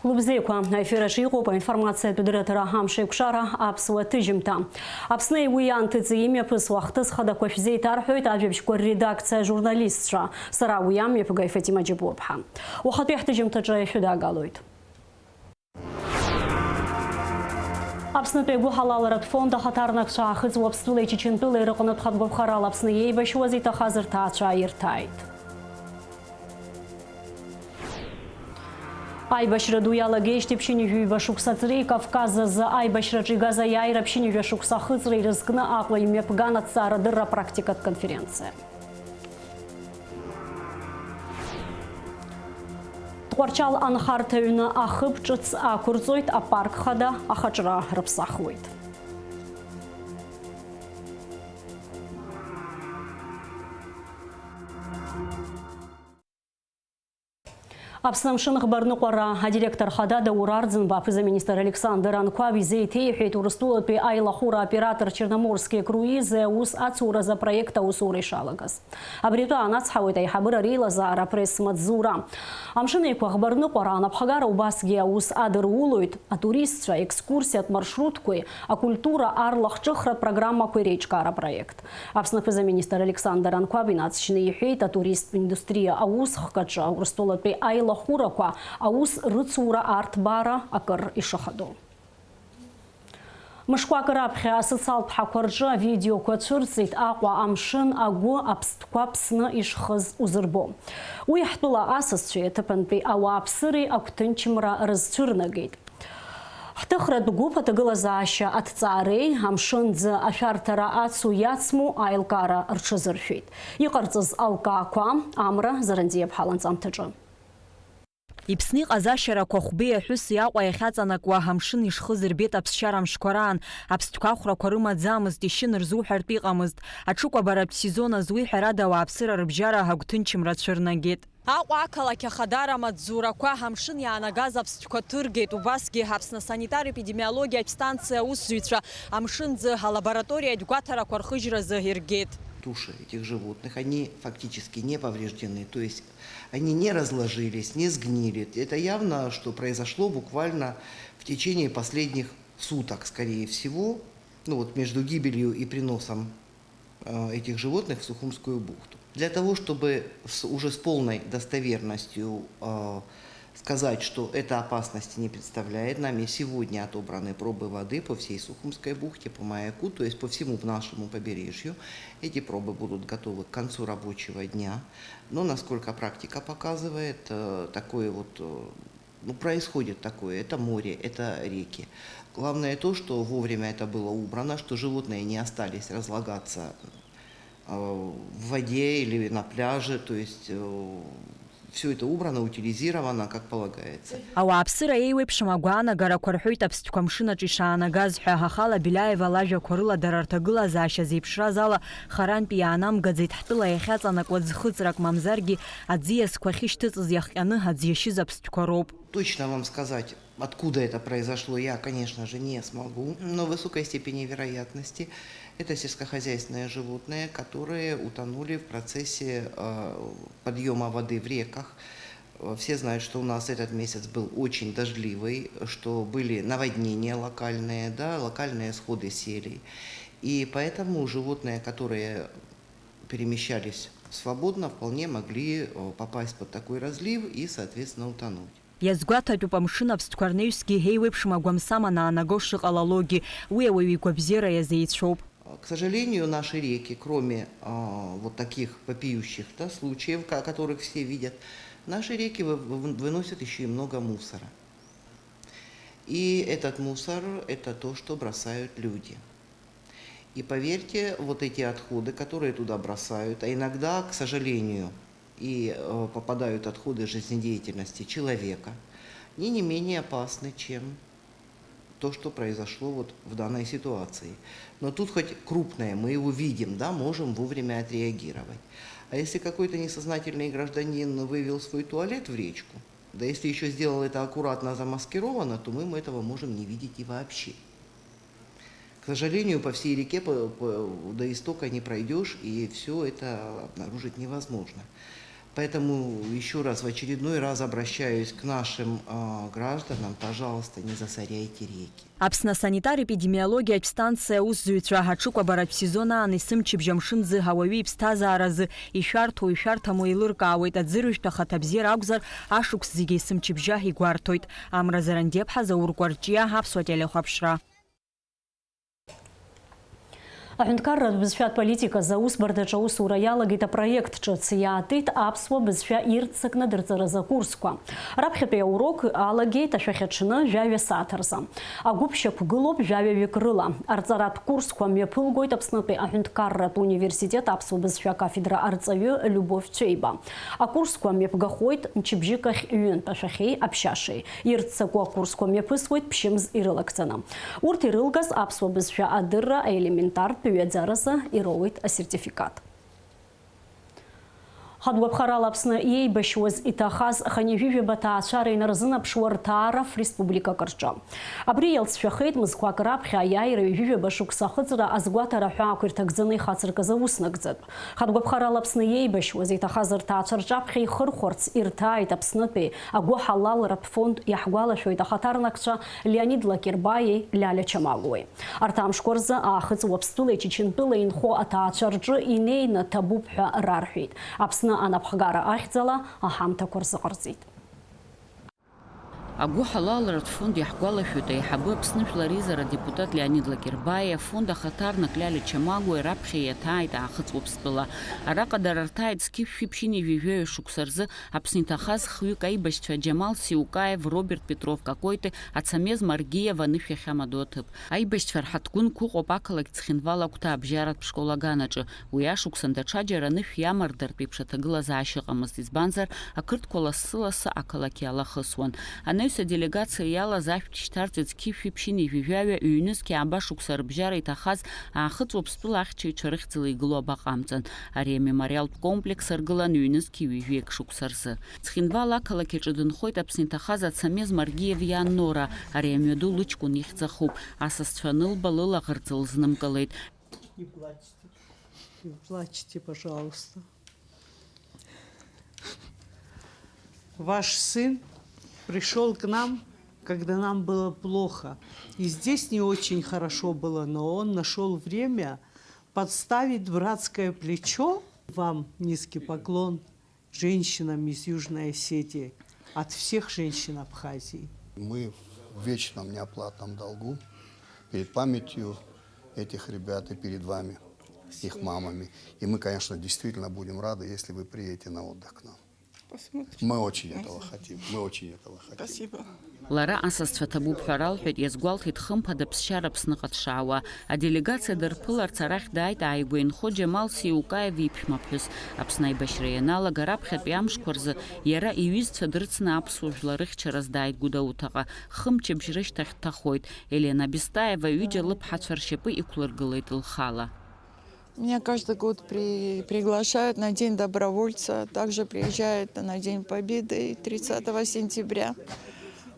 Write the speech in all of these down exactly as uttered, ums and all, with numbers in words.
Лыбзиақәа, аефир аҿы иҟоуп аинформациатә дырраҭара «Амшеикәшара» аԥсуа ҭыжьымҭа. Аԥсни уи анҭыҵи имҩаԥысуа ахҭыс хадақәа шәзеиҭарҳәоит ажәабжьқәа рредакциа ажурналистцәа. Сара уи амҩаԥгаҩ Фатима Џьапуаԥҳа. Уахатәи ҳҭыжьымҭаҿы ишәыдагалоит. Аԥснытәи агәыҳалалратә фонд ахаҭарнакцәа Аахыҵ Уаԥстәылеи Чачынтәылеи рыҟнытә хатәгәаԥхарала Аԥсны еибашьуаз иҭахаз рҭаацәа ирҭааит. Аибашьра ду иалагеижьҭеи ԥшьынҩажәи ҩба шықәса ҵреи Кавказ азы аибашьраҿы игаз аиааира ԥшьынҩажәа шықәса ахыҵра ирызкны Аҟәа имҩаԥган аҭҵаарадырра практикатә конференциа. Тҟәарчал анхарҭа аҩны ахыб ҿыц ақәырҵоит, апарк хада ахаҿра рыԥсахуеит. Аԥсны амшын ӷбарныҟәара адиректор хада Даур Арӡынба аԥыза-министр Александр Анқәаб изеиҭеиҳәеит Урыстәылатәи аилахәыра оператор Черноморские круизы аус ацуразы апроект аусура ишалагаз. Абриатәы анацҳауеит аиҳабыра реилазаара апресс-маҵзура. Амшын Еиқәа ӷбарныҟәара анапхгара убасгьы аус адырулоит, атуристцәа, аекскурсиатә маршрутқәеи акультура арлахҿыхратә программақәеи реиҿкаара апроект. Аԥсны аԥыза-министр Александр Анқәаб инаҵшьны иҳәеит, атуристтә индустриа аусхк аҿы Урыстәылатәи аилахәырақәа аус рыцура арҭбаара акыр ишыхадоу. Мышқәак раԥхьа асоциалтә ҳақәа рҿы авидеоқәа цәырҵит Аҟәа амшын агәы аԥстәқәа ԥсны ишхыз узырбо. Уи ҳтәыла асасцәеи аҭыԥантәи ауааԥсыреи агәҭынчымра рызцәырнагеит. Ҳҭыхратә гәыԥ аҭагылазаашьа аҭҵаареи амшын ӡы ашәарҭара ацу иацму аилкаара рҽазыршәеит. Иҟарҵаз алкаақәа, амра, Зарандиа ԥҳа ланҵамҭаҿы. Иԥсны иҟаз ашьарақәа хәбеи аҳәыси Аҟәа иахьаҵанакуа амшын ишхыз рбеит аԥсшьара мшқәа раан, аԥстәқәа ахәрақәа рымаӡамызт, ишьын рзуҳәартә иҟамызт. Аҽыкәабаратә сезон азы уи ҳәарада ауааԥсыра рыбжьара агәҭынчымра цәырнагеит. Аҟәа ақалақь ахадара амаҵзурақәа амшын иаанагаз аԥстәқәа ҭыргеит, убасгьы Аԥсны асанитар-епидемиологиатә станциа аусзуҩцәа амшын ӡы алабораториатә гәаҭарақәа рхыжьразы иргеит. Туши этих животных, они фактически не повреждены, то есть они не разложились, не сгнили. Это явно, что произошло буквально в течение последних суток, скорее всего, ну вот между гибелью и приносом э, этих животных в Сухумскую бухту. Для того, чтобы с, уже с полной достоверностью э, сказать, что это опасности не представляет, нами сегодня отобраны пробы воды по всей Сухумской бухте, по маяку, то есть по всему нашему побережью. Эти пробы будут готовы к концу рабочего дня. Но, насколько практика показывает, э, такое вот э, ну, происходит такое. Это море, это реки. Главное то, что вовремя это было убрано, что животные не остались разлагаться э, в воде или на пляже, то есть э, все это убрано, утилизировано, как полагается. Ауааԥсыра еиуеиԥшым агәаанагарақәа рҳәоит аԥстәқәа амшын аҿы ишаанагаз ҳәа, Ахала Беляева лажәақәа рыла дара рҭагылазаашьа зеиԥшраз ала харантәи иаанамгаӡеит, ҳтәыла иахьаҵанакуа ӡхыҵрак мамзаргьы аӡиасқәа ахьышьҭыҵыз иахҟьаны аӡ иашьыз аԥстәқәа роуп. Точно вам сказать, откуда это произошло, я, конечно же, не смогу, но в высокой степени вероятности это сельскохозяйственные животные, которые утонули в процессе э, подъема воды в реках. Э, Все знают, что у нас этот месяц был очень дождливый, что были наводнения локальные, да, локальные сходы селей. И поэтому животные, которые перемещались свободно, вполне могли э, попасть под такой разлив и, соответственно, утонуть. Иазгәаҭатәуп амшын аԥстәқәа рнаҩсгьы еиуеиԥшым агәамсам анаанаго шыҟалалогьы, уи ауаҩы игәабзиара иазеицәоуп. К сожалению, наши реки, кроме а, вот таких вопиющих да, случаев, ка- которых все видят, наши реки вы- вы- выносят еще и много мусора. И этот мусор — это то, что бросают люди. И поверьте, вот эти отходы, которые туда бросают, а иногда, к сожалению, и э, попадают отходы жизнедеятельности человека, они не менее опасны, чем то, что произошло вот в данной ситуации. Но тут хоть крупное, мы его видим, да, можем вовремя отреагировать. А если какой-то несознательный гражданин вывел свой туалет в речку, да если еще сделал это аккуратно замаскированно, то мы этого можем не видеть и вообще. К сожалению, по всей реке по, по, до истока не пройдешь, и все это обнаружить невозможно. Поэтому ещё раз, в очередной раз обращаюсь к нашим, а, гражданам: пожалуйста, не засоряйте реки. Аԥсны асанитар-епидемиологиатә станциа аусзуҩцәа аҽыкәабаратә сезон аан есымчыбжь амшынӡы ауаҩы иԥсҭазааразы ишәарҭоу-ишәарҭаму еилыркаауеит, аӡырҩтә ахаҭабзиара акәзар, ашықәс зегьы есымчыбжьа игәарҭоит. Амра Зарандиаԥҳа, Заур Кәарҷиа, Аԥсуа телехәаԥшра. Аҳәынҭқарратә бызшәатә политиказы аусбарҭаҿы аусура иалагеит апроект ҿыц, иаатит аԥсуа бызшәа ирццакны дырҵаразы акурсқәа. Раԥхьатәи аурок алагеит ашәахьаҽны жәаҩа сааҭ рзы. Агәыԥ шьақәгылоуп жәаҩаҩык рыла. Арҵаратә курсқәа мҩаԥылгоит Аԥснытәи аҳәынҭқарратә университет аԥсуа бызшәа акафедра арҵаҩы Любовь Цәеиба. Акурсқәа мҩаԥгахоит мчыбжьык ахь ҩынтә ашәахьеи аԥшьашеи. Ирццакуа акурсқәа мҩаԥысуеит ԥшьымз ирылагӡаны. Урҭ ирылгаз аԥсуа бызшәа адырра аелементартә ҩаӡаразы ироуеит асертификат. Хатәгәаԥхарала Аԥсны иеибашьуаз иҭахаз хынҩажәижәаба ҭаацәара инарзынаԥшуа рҭаара фреспубликак рҿы. Абри иалҵшәахеит мызқәак раԥхьа аиааира ҩажәижәаба шықәса ахыҵра азгәаҭара аҳәаақәа ирҭагӡаны ихацыркыз ауснагӡатә. Хатәгәаԥхарала Аԥсны иеибашьуаз иҭахаз рҭаацәа рҿаԥхьа ихырхәарц ирҭааит Аԥснытәи агәыҳалалратә фонд иаҳгәалашәоит ахаҭарнакцәа Леонид Лакербаиеи Лиаля Чамагәуеи. Арҭ амшқәа рзы Аахыҵ Уаԥстәылеи Чечентәылеи инхо аҭаацәа рҿы инеины ҭабуп ҳәа рарҳәеит. Аԥсны анапхгара ахьӡала аҳамҭақәа рзыҟарҵеит. Агәыҳалалратә фонд иаҳгәалашәоит, аиҳабы Аԥсны Жәлар Реизара адепутат Леонид Лакербаиа, афонд ахаҭарнак Лиаля Чамагәуеи раԥхьа иаҭааит Аахыҵ Уаԥстәыла. Араҟа дара рҭааит зқьышә шәи ԥшьынҩажәи жәаҩа шықәса рзы Аԥсны иҭахаз хҩык аибашьцәа Џьамал Сиукаев, Роберт Петров Какоитеи Ацамез Маргиев анышә иахьамадоу аҭыԥ. Аибашьцәа рҳаҭгәынқәа ыҟоуп ақалақь Цхинвал агәҭа абжьаратә школ аганаҿы. Уи ашықәсан даҽаџьара анышә иамардартә еиԥш аҭагылазаашьа ыҟамызт, избанзар, ақырҭқәа лассы-лассы ақалақь иалахысуан. Анаҩс аделегациа иалаз ашәҭ шьҭарҵеит зқьышә шәи ԥшьынҩажәи жәаҩа, ҩнызқь ааба шықәса рыбжьара иҭахаз Аахыҵ Уаԥстәыла ахьчаҩцәа рыхьӡала игылоу абаҟа амҵан. Ари амемориалтә комплекс аргылан ҩнызқь ҩажәи акы шықәса рзы. Цхинвал ақалақь аҿы дынхоит Аԥсны иҭахаз Ацамез Маргиев иан Нора. Ари амҩаду лыҷкәын ихьӡ ахуп. Асасцәа анылба, лылаӷырӡ лызнымкылеит. Не плачьте. Не плачьте, пожалуйста. Ваш сын пришёл к нам, когда нам было плохо. И здесь не очень хорошо было, но он нашёл время подставить братское плечо. Вам низкий поклон, женщинам из Южной Осетии, от всех женщин Абхазии. Мы в вечном неоплатном долгу перед памятью этих ребят и перед вами, их мамами. И мы, конечно, действительно будем рады, если вы приедете на отдых к нам. Посмотрим. Мы очень этого хотим. Мы очень этого хотим. Спасибо. Лара асасцәа ҭабуп ҳәа ралҳәеит, иазгәалҭеит, хымԥада ԥсшьара Аԥсныҟа дшаауа. Аделегациа дырԥыларц арахь дааит ааигәа инхо Џьамал Сиукаев иԥшәмаԥҳәыс. Аԥсны аибашьра ианалага раԥхьатәи амшқәа рзы иара иҩызцәа дрыцны аԥсуа жәлар рыхьчараз дааит Гәдоуҭаҟа. Хымчыбжь рышьҭахь дҭахоит. Елена Бестаева ҩыџьа лыԥҳацәа ршьапы иқәлыргылеит лхала. Меня каждый год при-, приглашают на День добровольца. Также приезжают на День Победы и тридцатого сентября.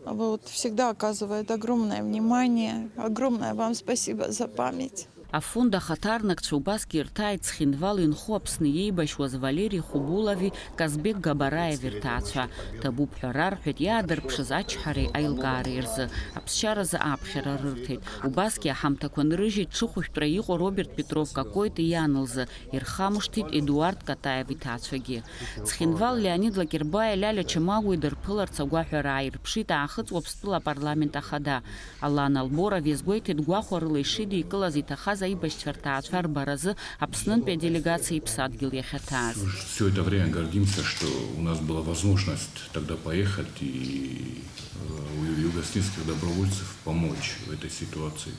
Вот, всегда оказывают огромное внимание. Огромное вам спасибо за память. Афонд ахаҭарнакцәа убасгьы ирҭааит Цхинвал инхо Аԥсны иеибашьуаз Валери Хубулови Казбек Габараев ирҭаацәа. Ҭабуп ҳәа рарҳәеит иаадырԥшыз ачҳареи аилкаареи рзы. Аԥсшьаразы аԥхьара рырҭеит. Убасгьы аҳамҭақәа нрыжьит ҽыхәышәтәра иҟоу Роберт Петров Какоитеи иан лзы, ирхамышҭит Едуард Катаев иҭаацәагьы. Цхинвал Леонид Лакербаиа Лиаля Чамагәуеи дырԥыларц агәаҳәара ааирԥшит Аахыҵ Уаԥстәыла апарламент ахада. Алан Алборов иазгәеиҭеит гәахәарыла ишидикылаз иҭахаз аибашьцәа рҭаацәа рбаразы Аԥснынтәи аделегациа иԥсадгьыл иахьаҭааз. Всё это время гордимся, что у нас была возможность тогда поехать и, э, у югоосетинских добровольцев помочь в этой ситуации.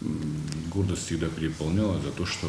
М, гордость всегда переполняла за то, что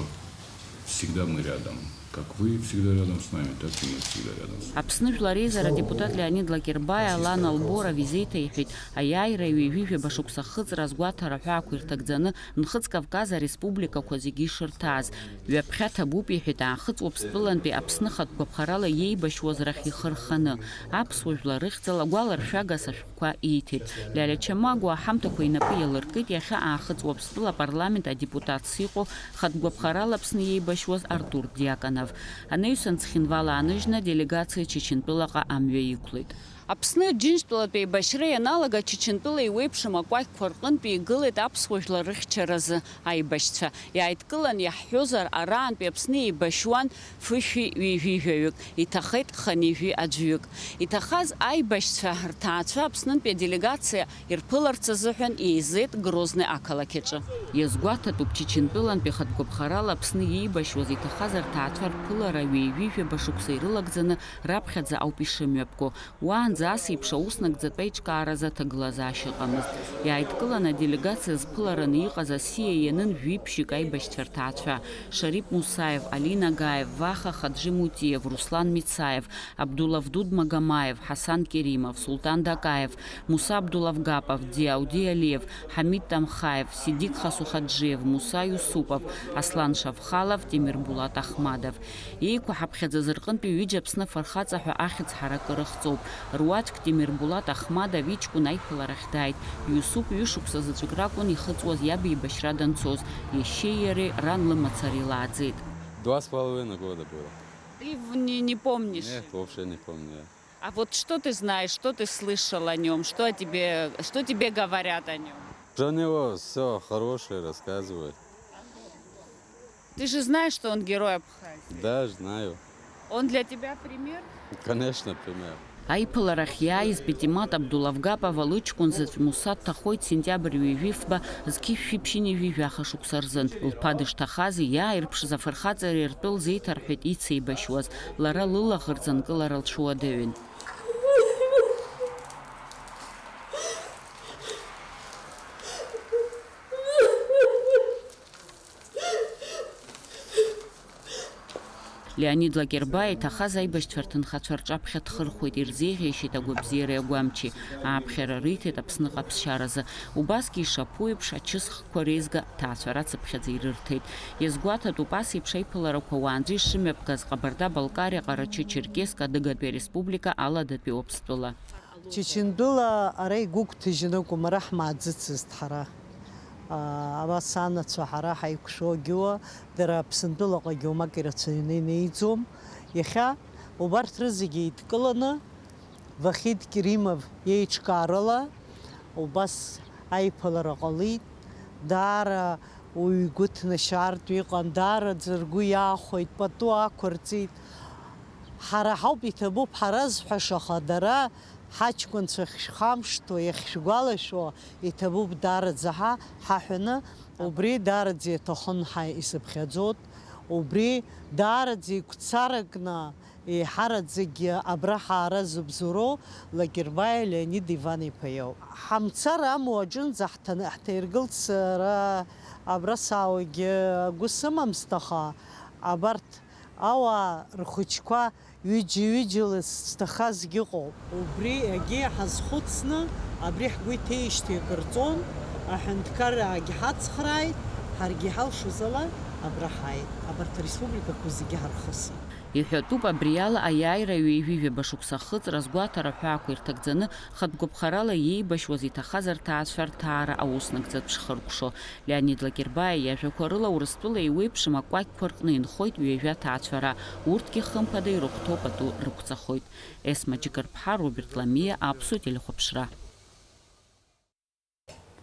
всегда мы рядом. Как вы всегда рядом с нами, так и мы всегда рядом с вами. Аԥсны Жәлар Реизара адепутат Леонид Лакербаиа Алан Алборов изеиҭеиҳәеит, аиааира ҩажәижәаба шықәса ахыҵра азгәаҭара аҳәаақәа ирҭагӡаны Нхыҵ Кавказ ареспубликақәа зегьы ишырҭааз. Ҩаԥхьа ҭабуп, иҳәеит, Аахыҵ Уаԥстәылантәи Аԥсны хатә гәаԥхарала иеибашьуаз рахь ихы рханы. Аԥсуа жәлар рыхьӡала агәаларшәага са шәҟәқәа ииҭеит. Лиаля Чамагәуа аҳамҭақәа инапы иалыркит иахьа Аахыҵ Уаԥстәыла апарламент адепутатс иҟоу хатә гәаԥхарала Аԥсны иеибашьуаз Артур Диаконов. Анаҩсан Цхинвал ааныжьны аделегациа Чачынтәылаҟа амҩа иқәлеит. Аԥсны Џьынџьтәылатә еибашьра ианалага, Чачынтәыла еиуеиԥшым акәакьқәа рҟынтә игылеит аԥсуа жәлар рыхьчаразы аибашьцәа. Иааидкылан иаҳҳәозар, араантәи Аԥсны еибашьуан фышәи ҩажәи жәаҩык, иҭахеит хынҩажәи аӡәҩык. Иҭахаз аибашьцәа рҭаацәа Аԥснынтәи аделегациа ирԥыларц азыҳәан еизеит Грозны ақалақь аҿы. Иазгәаҭатәуп, Чачынтәылантәи хатә гәаԥхарала Аԥсны иеибашьуаз иҭахаз рҭаацәа рԥылара ҩажәи жәаба шықәса ирылагӡаны раԥхьаӡа ауп ишымҩаԥго. Уаанӡа ас еиԥш ауснагӡатә аиҿкааразы аҭагылазаашьа ыҟамызт. Иааидкылан аделегациа зԥылараны иҟаз асиа ианын жәиԥшьҩык аибашьцәа рҭаацәа: Шарип Мусаев, Али Нагаев, Ваха Хаджи Мутиев, Руслан Мицаев, Абдулавдуд Магомаев, Ҳасан Керимов, Султан Дакаев, Муса Абдулавгапов, Диауди Алиев, Ҳамид Тамхаев, Сидиқ Хасухаджиев, Муса Юсупов, Аслан Шавхалов, Темирбулат Ахмадов. Еиқәаҳаԥхьаӡаз рҟынтәи ҩыџьа Аԥсны афырхаҵа ҳәа ахьӡ ҳаракы рыхҵоуп. Руаӡәк Темирбулат Ахмадов иҷкәын аиԥыларахь дааит. Иусуп ҩышықәса заҵәык ракәын ихыҵуаз иаб еибашьра данцоз. Иашьеи иареи ран лымацара илааӡеит. Два с половиной года было. Ты в-, не, не помнишь? Нет, вообще не помню. А вот что ты знаешь, что ты слышал о нём, что о тебе, что тебе говорят о нём? Про него всё хорошее рассказывают. Ты же знаешь, что он герой Абхазии? Да, знаю. Он для тебя пример? Конечно, пример. Аиԥыларахь иааиз Петимат Абдулавгапова лыҷкәын заҵә Муса дҭахоит сентиабр ҩажәи фба зқьышә шәи ԥшьынҩажәи жәаха шықәса рзын. Лԥа дышҭахаз, иааирԥшыз афырхаҵареи ртәы лзеиҭарҳәеит ицеибашьуаз. Лара лылаӷырӡ анкылара лҽуадаҩын. Леонид Лакербаиа иҭахаз аибашьцәа рҭынхацәа рҿаԥхьа дхырхәеит, ирзеиӷьеишьеит агәабзиареи агәамчи, ааԥхьара риҭеит Аԥсныҟа аԥсшьаразы. Убасгьы ишаԥу еиԥш, ачысхқәа реизга ҭаацәара цыԥхьаӡа ирырҭеит. Иазгәаҭатәуп ас еиԥш аиԥыларақәа уаанӡа ишымҩаԥгаз Ҟабарда-Балкариа, Ҟарачы-Черкесск, Адыгатәи Ареспублика, Аладатәи Уаԥстәыла. Чачындәыла ара игәыгәҭажьын акәым, ара ҳмааӡыцызт ҳара. Аа, абас анацәа ҳара ҳаиқәшәогьы уа, дара Аԥсынтәылаҟагьы уамак ирацәаҩны инеиӡом. Иахьа убарҭ рызегьы еидкыланы, Вахид Керимов иеиҿкаарала убас аиԥылара ҟалеит. Даара уаҩ игәы ҭнашьаартә иҟан, даараӡа ргәы иаахәеит, пату ақәырҵеит. Ҳара ҳауп иҭабуп ҳаразҳәаша, аха дара ҳаҷкәынцәа ахьшәхамышҭуа, иахьшәгәалашәо иҭабуп даараӡа ҳа, ҳаҳәаны, убри даараӡа иаҭахын ҳәа исыԥхьаӡоит, убри даараӡа игәцаракны, еиҳараӡакгьы абра ҳаара зыбзоуроу Лакербаиа Леонид Иван-иԥа иоуп. Ҳамцар амуа аҿынӡа ҳҭаны-, ҳҭаиргылт сара абра саауагьы агәы сымамызт, аха абарҭ ауаа рхәыҷқәа ҩыџьа-ҩыџьала зҭахазгьы ыҟоуп. Убри егьи ҳазхәыцны, абри ҳгәы иҭеижьҭеи акыр ҵуан, аҳәынҭқарраагьы ҳацхрааит, ҳаргьы иҳалшоз ала абра ҳааит. Абарҭ ареспубликақәа зегьы ҳархысит. Иҳәатәуп, абриала аиааира ҩажәи жәаба шықәса ахыҵра азгәаҭара аҳәаақәа ирҭагӡаны, хатә гәаԥхарала иеибашьуаз иҭахаз рҭаацәа рҭаара ауснагӡатә шхыркәшо. Леонид Лакербаиа иажәақәа рыла, Урыстәыла еиуеиԥшым акәакьқәа рҟны инхоит ҩажәа ҭаацәара. Урҭгьы хымԥада ирыхәҭоу пату рықәҵахоит. Есма Џьыкырԥҳа, Роберт Ламиа, Аԥсуа телехәаԥшра.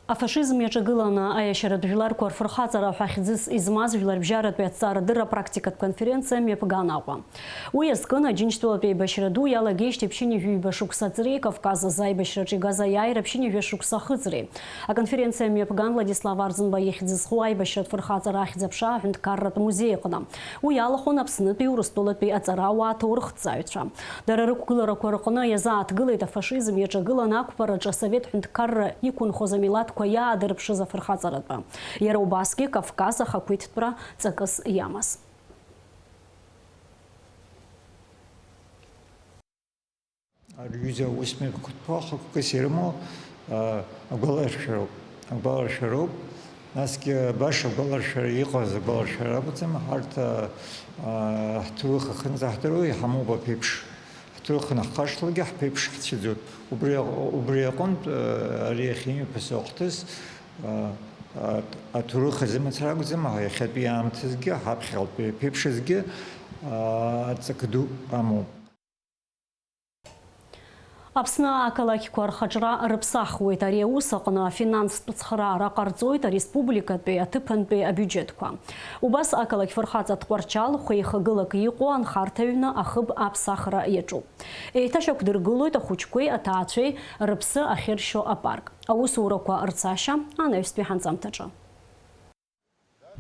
Афашизм иаҿагыланы аиашьаратә жәларқәа рфырхаҵара ҳәа хьӡыс измаз жәларбжьаратәи аҭҵаарадырра практикатә конференциа мҩаԥган Аҟәа. Уи азкын Аџьынџьтәылатә еибашьра ду иалагеижьҭеи ԥшьынҩажәи ҩба шықәса аҵреи, Кавказ азы аибашьраҿы игаз аиааира ԥшьынҩажәа шықәса ахыҵреи. Аконференциа мҩаԥган Владислав Арӡынба ихьӡ зху аибашьратә фырхаҵара ахьӡ-аԥша аҳәынҭқарратә музеи аҟны. Уи иалахәын Аԥснытәи, Урыстәылатәи аҵарауаа, аҭоурыхҭҵааҩцәа. Дара рықәгыларақәа рҟны иазааҭгылеит афашизм иаҿагыланы ақәԥараҿы асовет ҳәынҭқарра иқәынхоз амилаҭқәа иаадырԥшыз афырхаҵаратәы. Иара убасгьы Кавказ ахақәиҭтәра ҵакыс иамаз. Рҩыза аусмҩаԥгатәқәа хықәкыс ирымоу, а, агәаларшәароуп. Агәаларшәароуп. Насгьы баша агәаларшәара иҟаз агәаларшәара акәӡам. Ҳарҭ, а, а, ҳҭоурых ахьынӡаҳдыруа иҳамоуп аԥеиԥш. Ҳҭоурых анахашҭлакгьы ҳԥеиԥш ҳцәыӡуеит. Убри аҟ-, убри аҟынтә, а, ари иахьа имҩаԥысуа ахҭыс, а, а, аҭоурых азы мацара акәӡам, иахьатәи аамҭазгьы, ҳаԥхьаҟатәи аԥеиԥш азгьы, Ҵак ду амоуп. Аԥсны ақалақьқәа рхаҿра рыԥсахуеит. Ари аус аҟны афинанстә цхыраара ҟарҵоит ареспубликатәи аҭыԥантәи абиуџьетқәа. Убас ақалақь фырхаҵа Тҟәарчал хәеихагылак иҟоу анхарҭа ҩны ахыб аԥсахра иаҿуп. Еиҭашьақәдыргылоит ахәыҷқәеи аҭаацәеи рыԥсы ахьыршьо апарк. Аусурақәа рцашьа анаҩстәи ҳанҵамҭаҿы.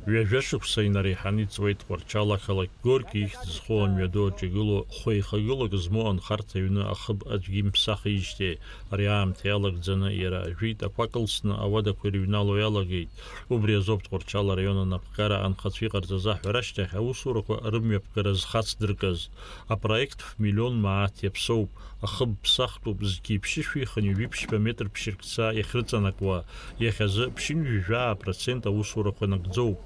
Ҩажәа шықәса инареиҳаны иҵуеит Тҟәарчал ақалақь Горки ихьӡ зху амҩаду аҿы игылоу хәеихагылак змоу анхарҭа аҩны ахыб аӡәгьы имԥсахижьҭеи. Ари аамҭа иалагӡаны иара ажәит, ақәа кылсны ауадақәа ирыҩнало иалагеит. Убри азоуп Тҟәарчал араион анапхгара анхацәа иҟарҵаз аҳәара ашьҭахь аусурақәа рымҩаԥгара зхацдыркыз. Апроект ф-миллион мааҭ иаԥсоуп, ахыб ԥсахтәуп, зқьи ԥшьышәи хынҩажәи ԥшьба метр ԥшьыркца иахьрыҵанакуа, иахьазы ԥшьынҩажәи жәаа процент аусурақәа нагӡоуп.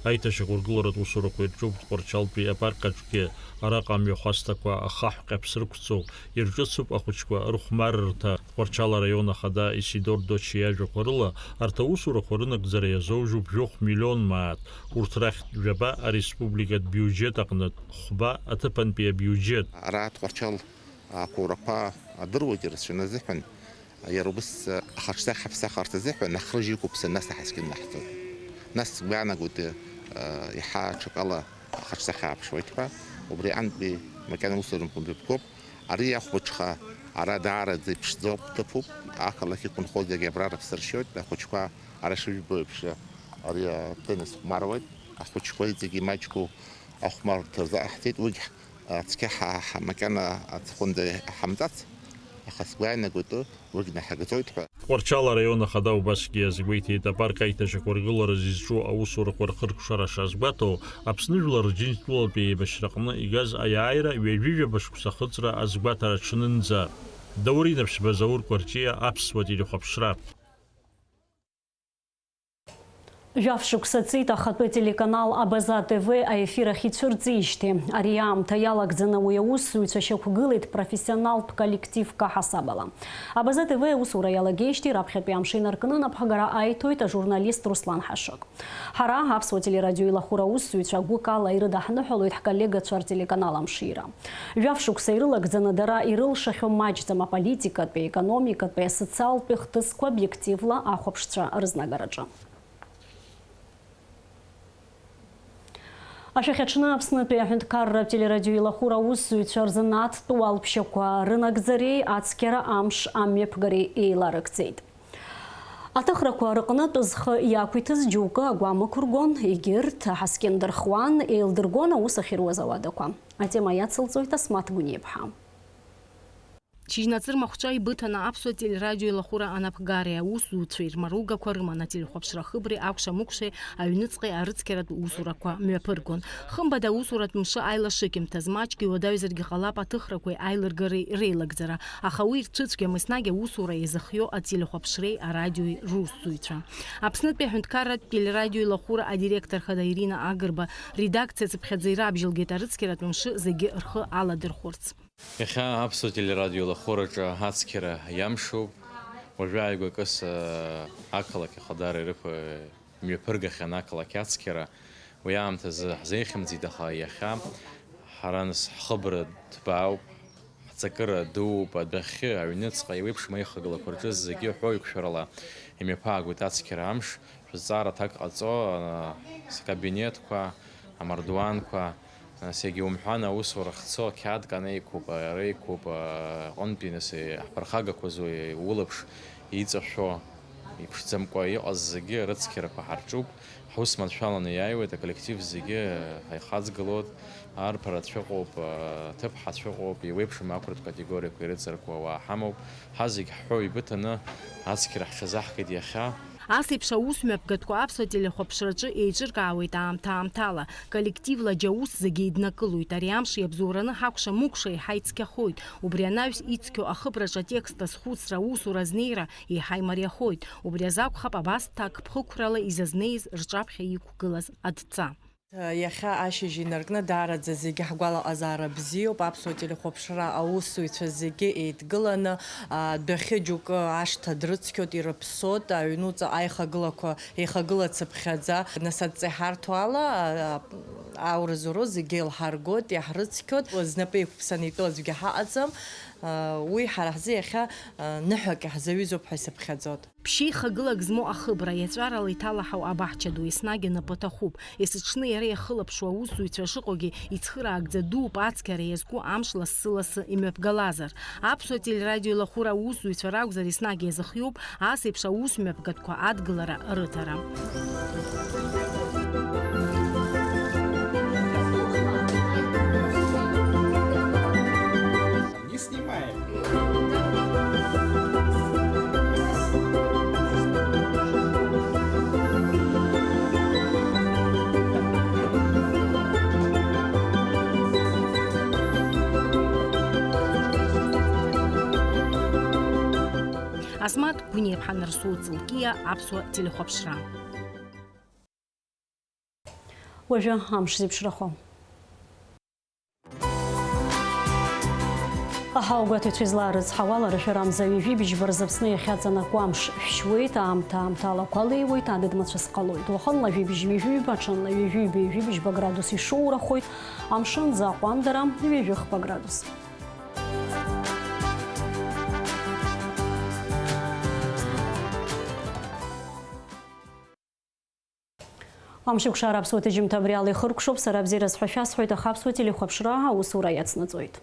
Аиҭашьақәыргыларатә усурақәа ирҿуп Тҟәарчалтәи апарк аҿгьы, араҟа амҩахәасҭақәа ахаҳә ҟьаԥс рықәҵоуп, ирҿыцуп ахәыҷқәа рыхәмаррҭа. Тҟәарчал араион ахада Исидор Дочиа иажәақәа рыла, арҭ аусурақәа рынагӡара иазоужьуп жәохә миллион мааҭ, урҭ рахьтә жәаба ареспубликатә биуџьет аҟнытә, хәба аҭыԥантәи абиуџьет. Ара Тҟәарчал ақәурақәа адыруагьы рацәаны азыҳәан, иара убыс ахаҿсахьа ҳаԥсахырц азыҳәан ахрыжь иқәыԥсан нас аҳаскьын наҳҵоит. Нас сгәы иаанагоит, еиҳа аҽакала ахаҿсахьа ааԥшуеит ҳәа, убри аҟынтәи макьана усурантә мҩаԥгоуп. Ари ахәбаҽха ара даараӡа иԥшӡоуп, ҭыԥуп, ақалақь иқәынхо зегьы абра рыԥсы ршьоит, ахәыҷқәа ара ишыжәбо еиԥш, ари атеннис хәмаруеит, ахәыҷқәа зегьы имаҷқәоу ахәмаррҭа рзааҳҵеит, уигь цқьа ҳа-, ҳа-, макьана аҵыхәанӡа иҳамҵац, аха сгәы иаанагоит, уигь наҳагӡоит ҳәа. Тҟәарчал араион ахада убасгьы иазгәеиҭеит, апарк аиҭашьақәыргылара зызҿу аусурақәа рхыркәшара шазгәаҭоу, Аԥсны Жәлар Рџьынџьтәылатәи еибашьраҟны игаз аиааира ҩажәи жәаба шықәса ахыҵра азгәаҭара аҽнынӡа. Даур Инаԥшьба, Заур Кәарҷиа, Аԥсуа телехәаԥшра. Жәаф шықәса ҵит ахатәы телеканал Абаза Т В аефир ахь ицәырҵижьҭеи. Ари аамҭа иалагӡаны уи аусзуҩцәа шьақәгылеит профессионалтә коллективк аҳасабала. Абаза Т В аусура иалагеижьҭеи раԥхьатәи амш инаркны анапхгара аиҭоит ажурналист Руслан Ҳашыг. Ҳара, Аԥсуа телерадио илахәыра аусзуҩцәа, гәыкала ирыдаҳныҳәалоит ҳколлегацәа ртелеканал амшира. Жәаф шықәса ирылагӡаны дара ирылшахьоу маҷӡам аполитикатәи, аекономикатәи, асоциалтәи хҭысқәа обиективла ахәаԥшцәа рызнагараҿы. Ашәахьаҽны Аԥснытәи аҳәынҭқарратә телерадиоилахәыра аусзуҩцәа рзанааҭтә уалԥшьақәа рынагӡареи ацқьара амш амҩаԥгареи еиларыгӡеит. Аҭыхрақәа рыҟнытә зхы иақәиҭыз џьоукы агәам ықәыргон, егьырҭ аҳаскьын дырхуан, еилдыргон аус ахьыруаз ауадақәа. Атема иацылҵоит Асмаҭ Гәыниеԥҳа. Шьыжьнаҵы рмахәҿа ибыҭаны аԥсуа телерадиоилахәыра анапхгареи аусзуҩцәеи рмаругақәа рыман ателехәаԥшра ахыбреи акәша-мыкәшеи аҩныҵҟеи арыцқьаратә усурақәа мҩаԥыргон. Хымԥада аусуратә мшы аилашыкьымҭаз, маҷк иуадаҩзаргьы ҟалап аҭыхрақәеи аилыргареи реилагӡара, аха уи рцәыцәгьам еснагь аусура иазыхиоу ателехәаԥшреи арадиои русзуҩцәа. Аԥснытәи аҳәынҭқарратә телерадиоилахәыра адиректор хада Ирина Агрба редакциа цыԥхьаӡа ирабжьалгеит арыцқьаратә мшы зегьы рхы аладырхәырц. Иахьа аԥсуа телерадиоилахәыраҿы ацқьара иамшуп. Уажәы ааигәа акыс, ақалақь Ахадара ирықәу мҩаԥыргахьан ақалақь ацқьара. Уи аамҭазы ҳзеихьымӡеит, аха иахьа ҳара нас ҳхыбра ҭбаауп, ҳҵакыра дууп, адәахьы, аҩныҵҟа еиуеиԥшым аихагылақәа рҿы зегьы ҳәоуеиқәшәарала имҩаԥаагоит ацқьара амш. Шәызҵаара аҭак ҟаҵо, а, скабинетқәа, амардуанқәа, а, сегьы умҳәан, аусура ахьцо ақьаад кан еиқәуп, а, реиқәуп, а, аҟынтәи нас, е, ҳԥырхагақәа зуа, е, улаԥш иҵашәо, иԥшӡамкәа иҟаз зегьы рыцқьарақәа ҳарҿуп, ҳус маншәаланы иааиуеит, аколлектив зегьы, а, ҳаихаҵгылоит, арԥарацәа ыҟоуп, а, аҭыԥҳацәа ыҟоуп, еиуеиԥшым ақәратә категориақәа ирыҵаркуа ауаа ҳамоуп, ҳа зегь ҳҳәо ибыҭаны ацқьара ҳҽазаҳкит иахьа. Ас еиԥш аус мҩаԥгатәқәа аԥсуа телехәаԥшраҿы еиҿыркаауеит аамҭа-аамҭала. Коллективла џьа ус зегьы еиднакылоит. Ари амш иабзоураны ҳакәша-мыкәша еиҳа ицқьахоит. Убри анаҩс ицқьоу ахыбраҿы атекст азхәыцра, аусура азнеира еиҳа имариахоит. Убри азы акәхап абас ҭакԥхықәрала изазнеиз рҿаԥхьа иқәгылаз адҵа. Иахьа ашьыжь инаркны даараӡа зегьы ҳгәалаҟазаара бзиоуп. Аԥсуа телехәаԥшра аусзуҩцәа зегьы еидгыланы, а, адәахьы џьоукы ашҭа дрыцқьоит, ирыԥсоит, аҩнуҵҟа аихагылақәа еихагылацыԥхьаӡа. Нас адҵа иҳарҭо ала, а, а, ауразоуроу зегьы еилҳаргоит, иаҳрыцқьоит. Знапы еиқәԥсаны итәоу аӡәгьы ҳаҟаӡам. А, уи ҳара ҳзы иахьа, а, ныҳәак иаҳзаҩызоуп ҳәа исыԥхьаӡоит. Ԥшьеихагылак змоу ахыбра, иаҵәарала иҭалаҳау абаҳча ду, еснагь анапы ҭахуп. Есыҽны иара иахылаԥшуа аусзуҩцәа шыҟоугьы, ицхыраагӡа дууп ацқьара иазку амш лассы-лассы имҩаԥгалазар. Аԥсуа телерадио еилахәыра аусзуҩцәа ракәзар, еснагь иазыхиоуп ас еиԥш аус мҩаԥгатәқәа адгылара рыҭара. Не снимаем. Асмаҭ Гәыниа-иԥҳа Нарсоу Ҵылкиа, Аԥсуа телехәаԥшра. Уажәы амш зеиԥшрахо. Аҳауагәаҭаҩцәа излаарыцҳауа, аларашәара амза ҩажәи быжьба рзы Аԥсны иахьаҵанакуа амш шәшьуеит, аамҭа-аамҭала ақәа леиуеит, адыд-мацәыс ҟалоит. Уахынла жәибжь ҩажәи ҩба, ҽынла ҩажәи ҩба, ҩажәи быжьба градус ишоурахоит, амшын аӡы аҟәандара ҩажәи хԥа градус. Амшеикәшара аԥсуа ҭыжьымҭа абри ала ихыркәшоуп, сара абзиараз ҳәа шәасҳәоит, аха аԥсуа телехәаԥшра аусура иацнаҵоит.